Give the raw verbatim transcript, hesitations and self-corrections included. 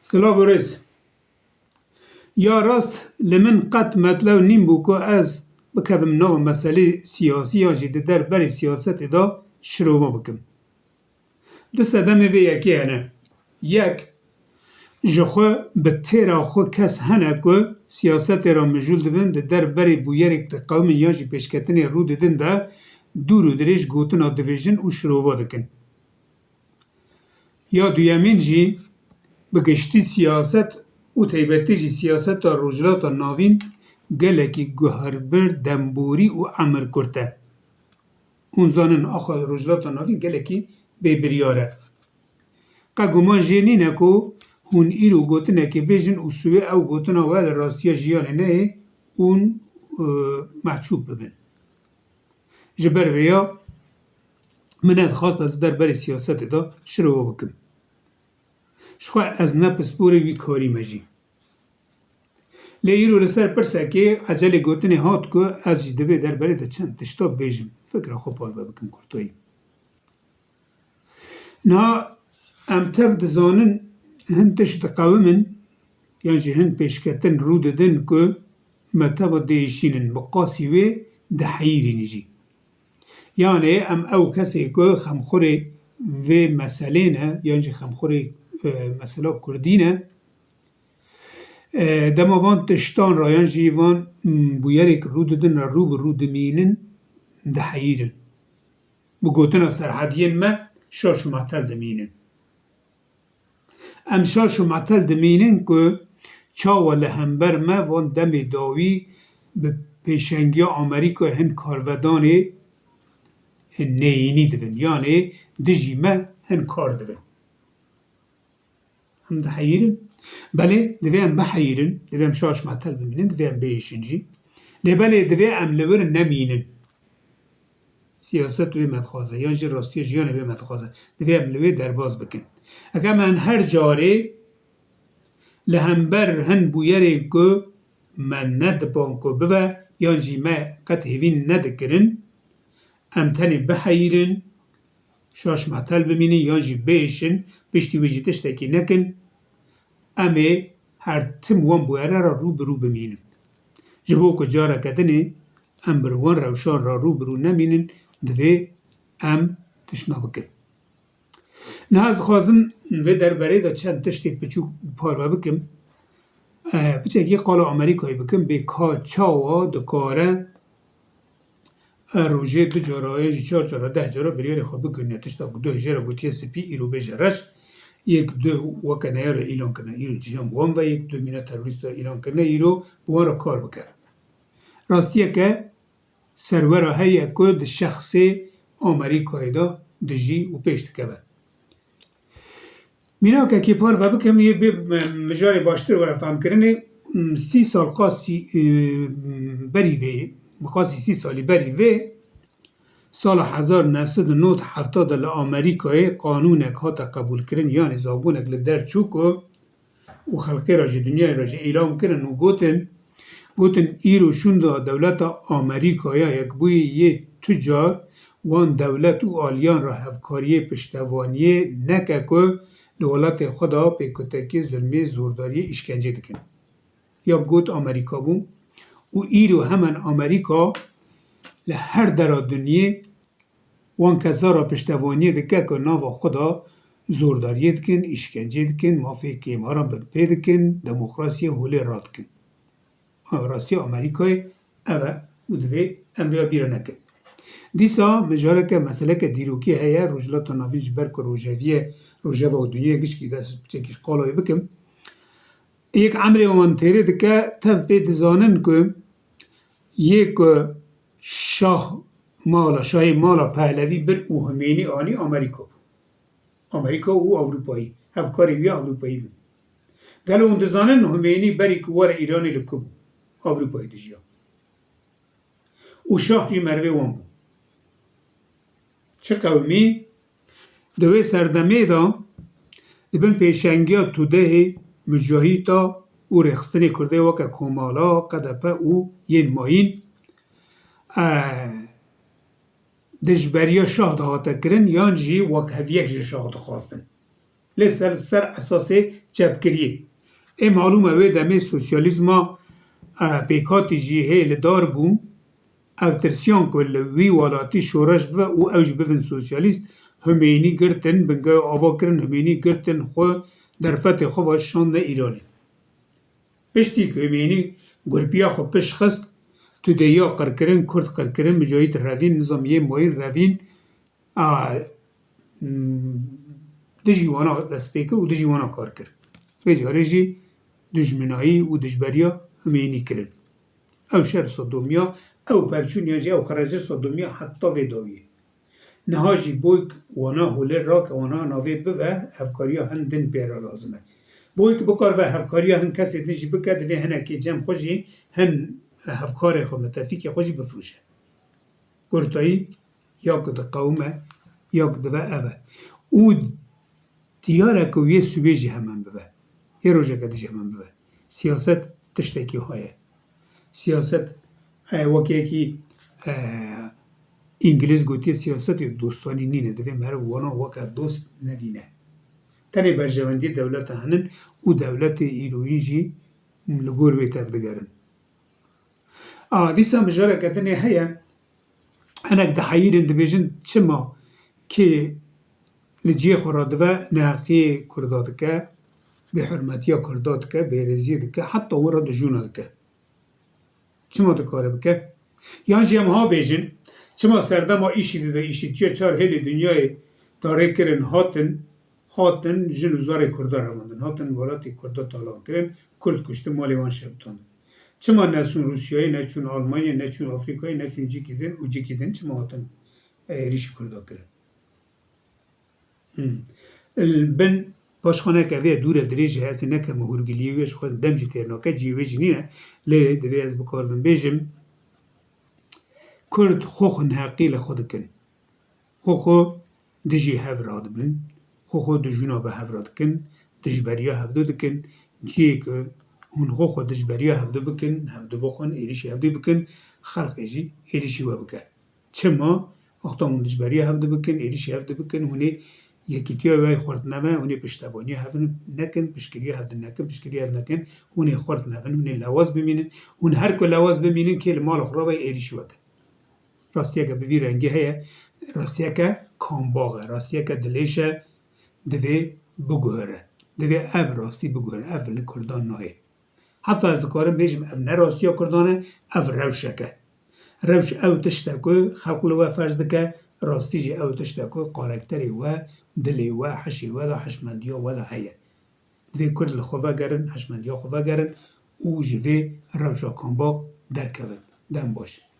Silav û rêz. Ya rast, li min qet metlew nîn bû ku ez bikevim nava meselê siyasî yan jî di derberê siyasetê de şirova bikim. Du sedemê vê yekê hene. Yek, ji xwe bi têra xwe kes hene ku siyasetê re mijûl dibin, di derberê bûyerek diqewimin yan jî pêşketinê rû didin de dûr û dirêj gotina dibêjin û şirova dikin. Ya duyemîn jî bi giştî siyaset û taybetî jî siyaseta Rojhilata Navîn gelekî guherbir, demborî û emirkurt e. Hûn zanin axa Rojhilata Navîn gelekî bêbiryar e. Qe guman jê nîne ku hûn îro gotinekê bêjin û siwê ew gotina we li rastiya jiyanê neyê hûn, e, mehcûb bibin. Ji ber vê ya min nedixwast ez derberê siyasetê de şirova bikim. Ji xwe ez ne pisporê wî karî me jî. Lê îro li ser pirsekê ecelê gotinê hat ku ez jî di vê derberê de çend tişta bêjim, fikra xwe parve bikim kurtayî. Niha em tev dizanin hin tişt diqewimin, yan jî hin pêşketin rû didin ku me teva diêşînin, bi qasî wê diheyîrîn jî. Yanê em ew kesê ku xemxurê vê meselê ne, yan jî xemxurê, e, mesela kurdî ne, e, dema van tiştan re yan jî van, m, bûyerek rû didin re rû bi rû dimînin, diheyîrin. Bi gotina serhediyên me şaş û metel dimînin. Em şaş û metel dimînin ku çawa li hember me van demê dawî bi pêşengiya Amerîkayê hin karvedanê neyînî dibin, yanê dijî me hin kar dibin. Em diheyîrin. Belê, divê em biheyîrin, divê em şaş metel bimînin, divê em biêşin jî. Lê belê divê em li wir nemînin. Siyaset wê me dixwaze, yan jî rastiya jiyanê wê me dixwaze. Divê em li wê derbas bikin. Heke em her carê li hember hin bûyerên ku me nediban ku bibe, yan jî me qet hêvî nedikirin, em tenê biheyîrin, şaş metel bimînin yan jî biêşin, piştî wê jî tiştekî nekin, em ê her tim wan bûyere re rû bi rû bimînin. Ji bo ku careke dinê em bi wan rewşan re rû bi rû nemînin, divê em tiştna bikin. Niha ez dixwazim vê derberê de çend tiştê piçûk parve bikim. Eh, piçekî qala Amerîkayê bikim, bê ka çawa dikare, eh, rojê du cara, yan jî çar cara, deh cara biryarê xwe bigirine. Tişta ku duh jê re gotiye spî, îro bêje reş. Yek duh weke neyara îlan kirine, îro cîhan bi wan ve, yek duh mîna terorîsta îlan kirine, îro bi wan re kar bike. Rastiyeke serwera heye ku di şexsê Amerîkayê de dijî û pêş dikeve. Mînakekî parve bikim, yê bê mijarê baştir were fehmkirinê, sî sal qasî, e, berî vê, bi qasî sî salî berî vê, sala hezar neh sed û nod hefta de li Amerîkayê qanûnek hate qebûlkirin, yanê zabonek li der çû ku û xelkê re jî, dinyayê re jî îlam kirin û gotin, gotin, îro şûnda dewleta Amerîkaya Yekbûyî yê tu car wan dewlet û aliyan re hevkariyê, piştevaniyê neke ku li welatê xwe de pêkutekê, zulmê, zordariyê, îşkencê dikin. Ya got Amerîka bû û îro hemen Amerîka li her dera dinyê wan kesa re piştevaniyê dike ku nava xwe de zordariyê dikin, îşkencê dikin, mafê kêmaran binpê dikin, demokrasiyê holê radikin. Ha, rastiya Amerîkayê ev e û divê em vêya bîra nekin. Dîsa mijareke, meseleke dîrokî heye, Rojhilata Navîn ji ber ku rojevî ye, rojeva û dinyayê gişkî dest piçekî ji qala wê bikim. Yek emrê wan têrê dike, tev pê dizanin ku yê ku şah mala, şahê mala Pehlevî bir û Humênî anî Amerîka bû. Amerîka û Ewropayî, hevkarê wî Ewropayî bûn. Gelo hûn dizanin Humênî berî ku were Îranê li ku bû? Ewropayê dijiya. Û şah jî merivê wan bû. Çi qewimî? Di wê serdemê de di bin pêşengiya Tudehê, Mucahîta û rêxistinê Kurdê weke Komala, K D P û yên mayîn, e, dijberiya şah dihate kirin, yan jî wekheviyek ji şah dixwastin. Ê ser, ser esasê çepkiriyê. Ê malûm e wê demê sosyalîzma, e, pêkhatî jî hê li dar bû. Ev tirsiyan ku li wî welatî şoreş bibe û ew jî bibin sosyalîst, Humênî girtin, bingew ava kirin, Humênî girtin xwe derfetê xwe ve şandine Îranê. Piştî ku Humênî gurpiya xwe pişt xist, tu dê ya qirkirin, Kurd qirkirin, Micahîd revîn, nizam yê mayîn revîn, a, m, dijî wana dest pê kir û dijî wana kar kir. Vê carê jî dijminayî û dijberiya Humênî kirin. Ew şer sodomiya, ew pevçûniya jî, ew xerejir sodomiya heta vê dawiyê. Niha jî boyk wana holê rake, wana navê bive, hevkariya hin din pê re lazim e. Boyk bikarive hevkariya hin kesê din jî bike, divê hinekî cem xwe jî hin hevkarê xwe, mitefîkê xwe jî bifroşe. Kurtayî ya ku diqewime, ya ku dive ev e. Û diyar e ku yê sibê jî hemen bibe. Yê rojeke din jî hemen bibe. Siyaset tiştekî ha ye. Siyaset, e, wek yekî, e, Îngilîz gotiye, siyasetê dostanî nîne. Divê meriv wana weke dost nedîne. Tenê berjewendiyê dewleta henin û dewletê îroyîn jî li gor wê tevdigerin. A, dîsa mijareke dinê heye, hinek diheyîrin, dibêjin, çima kê li cihê xwe re dive neheqiyê Kurda dike, bêhurmetiya Kurda dike, bêrêziyê dike, heta wira dijûna dike. Çima dikare bike? Yan jî em ha bêjin, çima serdema îşîdê de îşîdçiya çar hêlê dinyayê darê kirin, hatin, hatin jin û zarê Kurda revandin, hatin welatê Kurda talan kirin, Kurd kuştin, malê wan şewitandin. Çima neçûn Rûsyayê, neçûn Almanyayê, neçûn Afrîkayê, neçûn cîkî din û cîkî din, çima hatin, e, êrîşî Kurda kirin? Hmm. Li bin paşxaneke vê dûre dirêj heye, ez ê nekeme hûrgiliyê wê, ji xwe dem jî têr nake, cihê wê jî nîne. Lê divê ez bikaribim bêjim, Kurd xwe xwe neheqî li xwe dikin. Xwe xwe dijî hev radibin, xwe xwe dijûna bi hev re dikin, dijberiya hevdu dikin. Cihê ku hûn xwe xwe dijberiya hevdu bikin, hevdu bixwin, êrîşî hevdu bikin, xelqê jî êrîşî we bike. Çima? Wexta hûn dijberiya hevdu bikin, êrîşî hevdu bikin, hûn ê yekîtiya we xurt nebe, hûn ê piştevaniya hev nekin, piştgiriya hevdu nekin, piştgiriya hev nekin, hûn ê xurt nebin, hûn ê lewaz bimînin. Hûn her ku lewaz bimînin, kê li mala xwe re be êrîşî we kin. Rastiyeke bi vî rengî heye, rastiyeke kambax e, rastiyeke dilêş e, divê biguhere. Divê ev rastî biguhere, ev li Kurdan nayê. Heta ez dikarim bêjim, ev ne rastiya Kurdan e, ev rewşek e. Rewş ew tişt e ku xelq li we ferz dike, rastî jî ew tişt e ku karakterê we, dilê we, hişê we de, hişmendiya we de heye. Divê Kurd li xwe vegerin, hişmendiya xwe vegerin û ji vê rewşa kambax derkevin. Dem baş.